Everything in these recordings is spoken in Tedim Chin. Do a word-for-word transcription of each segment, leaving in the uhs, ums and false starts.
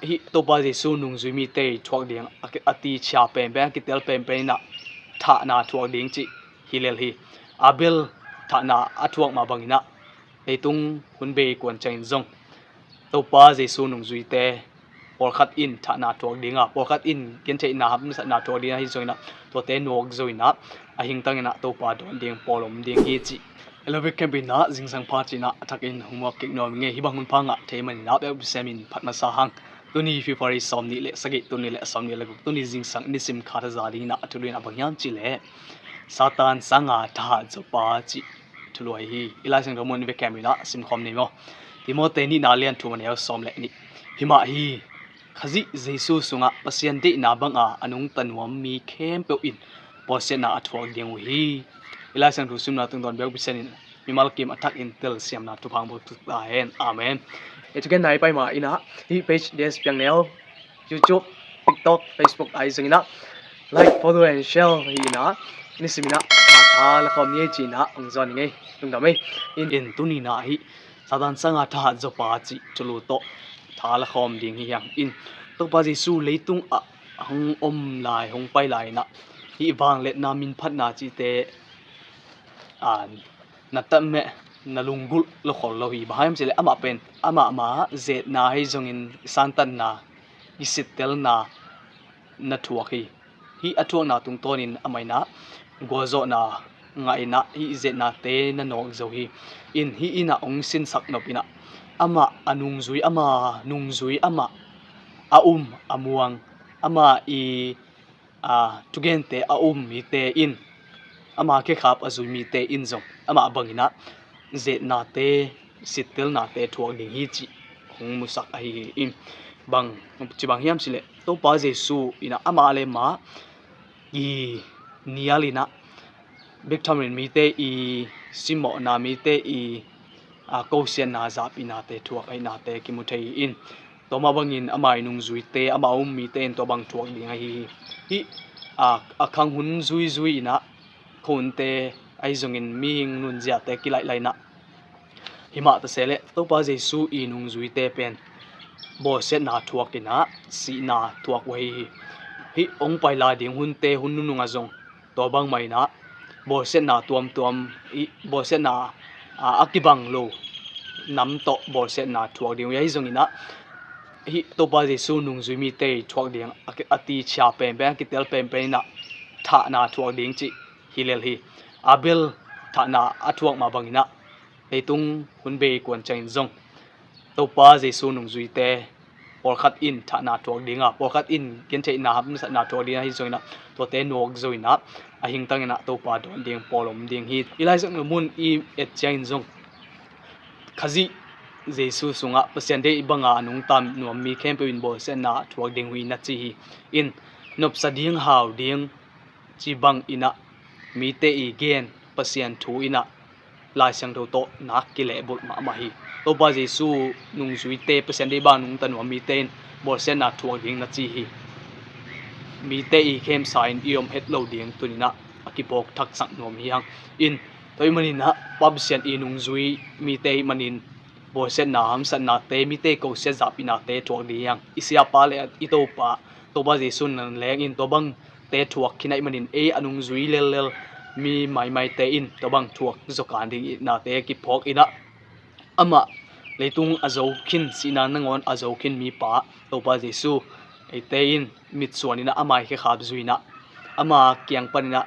Hih Topa Jesu nungzui mite thuak ding a, a tichia penpen, a kitel penpen inah thahna thuak ding cih hi lel hi. Abel thahna a thuak mah banginah leitung hun bei kuan ciangin zong Topa Jesu nungzuite pawlkhat in thahna thuak dinga, pawlkhat in gentheihna, hamsatna thuak dinga hi zonginah tuate nawk zo inah a hingtanginah Topa dawn ding pawl om ding hi cih. Hello, vek khempeuh inah zingsang pha cinah a thakin hong muak kik nuam ing ei. Hih bang hun pha ngah thei maninah biakpi siamin phat masa hang. Tuni February sawm nih le sagih, tuni le sawm nih le guk, tuni zingsang nisim kha thaza dinginah a thulu inah bang hiam cihleh Satan sanga thahat zawpa cih thulu ahi hi. I Lai Siangtho mun i vek khempeuh inah simkhawm ni maw. Timote nihna lian thum a neu sawm le nih. Himah hi. Khazih Jesu sungah Pasian deihna banga a nungta nuam mi khempeuh in bawlsiatna a thuak ding uh hi. I Lai Siangtho simna tungtawn biakpi siamin mimal kim a thakin telsiamna thupha hong buak ta hen. Amen. Hih thugenna i pai ma inah hih page D S Piang Neu, YouTube, TikTok, Facebook ahi zonginah like, follow and share hi inah nisiminah a tha la khawm ni ei cinah hong zawn ing ei. Lungdam ei. In, in tuninah hih Satan sanga thahat zawpa cih thulu tawh tha la khawm ding hi hang. In, Topa Jesu leitung ah hong om lai, hong pai lai inah hih vangliatna, minphatna cihte a na tameh, na lunggulh lo khol lo hi. Bang hiam cihleh amah pen amah ma zetna hi zongin santanna, kisittelna na thuak hi. Hih a thuakna tungtawnin amah inah gualzawhna ngah inah hih zetnate na nawk zo hi. In, hih inah hong sinsak nop inah amah a nungzui, ama nungzui, amah a um a muang, ama i a thugente a um mite in, ama khekhap a zui mite in zong amah banginah zetnate, sittelnate thuak ding hi cih hong musak ahi hi. In, bang ci bang hiam cihleh Topa Jesu inah amah le amah i nial inah bek thamrin mite i simawhna, mite i a kosiatna, zapihnate thuak ahihnate kimu thei hi. In, tua mah bangin ama i nungzuite, ama um mite in tua bang thuak ding ahi hi. Hih a, a khang hun zuizui inah khuahunte ahi zongin mihing nunziate kilaih lai inah himah ta se leh Topa Jesu i nungzuite pen bawlsiatna thuak inah sihna thuak uh ahi hi. Hih hong paila ding hunte hun nunungah zong tua bangmah inah bawlsiatna tuamtuam, i bawlsiatna a, a kibang lo nam tawh bawlsiatna thuak ding uh hi. Ahi zonginah hih Topa Jesu nungzui mite thuak ding a, a tichia penpen, a kitel penpen inah thahna thuak ding cih hi lel hi. Abel thahna a thuak mah banginah leitung hun bei kuan ciangin zong Topa Jesu nungzuite pawlkhat in thahna thuak dinga, pawlkhat in gentheihna, hamsatna thuak dinga hi zonginah tuate nawk zo inah a hingtanginah Topa dawn ding pawl om ding hi. I Lai Siangtho mun i et ciangin zong Khazih Jesu sungah Pasian deih banga a nungta nuam mi khempeuh in bawlsiatna thuak ding uh hi na ci hi. In, nopsa ding, hau ding ci bang inah mite i gen Pasian thu inah Lai Siangtho tawh nak kilehbulh mahmah hi. Topa Jesu nungzuite, Pasian deih banga nungta nuam mite in bawlsiatna thuak ding na ci hi. Mite i khemsa in i om het lo ding tuninah a kiphawk thaksak nuam hi hang. In, tua ahih maninah Pa Pasian i nungzui mite ahih manin bawlsiatna, hamsatnate, mite kosiat zapihnate thuak ding hi hang. I siapa le i Topa, Topa Jesu nanleng in tua bangte thuak khin ahih manin ei a nungzui lellel mi maimaite in tua bang thuak zawkan ding itnate kiphawk inah amah leitung a zo khin, sihna nangawn a zo khin mipa Topa Jesu eite in mitsuan inah ama i khekhap zui inah ama kiang paninah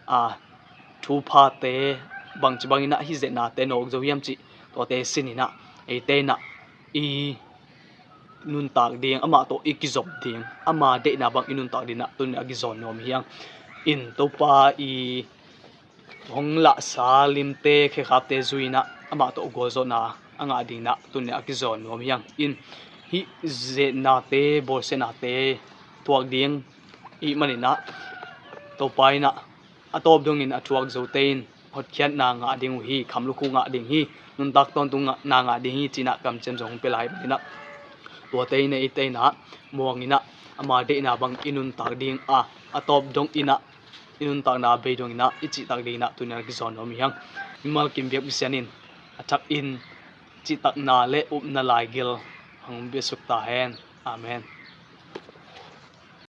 a thuphate bangci banginah hih zetnate nawk zo hiam cih tuate sin inah eite inah i nuntak ding, amah tawh i kizop ding, ama deihna bang i nuntak dinah tuninah a kizawn nuam hi hang. In, Topa i hong lahsa limte, khekhapte zui inah amah tawh gualzawhna a ngah dinah tuninah a kizawn nuam hi hang. In, hih zetnate, bawlsiatnate thuak ding i hih maninah Topa inah a tawp dongin a thuak zote in hotkhiatna ngah ding uh hi, khamlukhu ngah ding hi, nuntak tawntungna ngah ding hi cinah kamciam zong hong pia lai maninah tuate inah eite inah muang inah ama deihna bang i nuntak ding a, a tawp dong inah i nuntakna bei dong inah i cihtak ding inah tuninah a kizawn nuam hi hang. Mimal kim biakpi sianin a thakin cihtakna le upna laigil hong biasuk ta hen. Amen.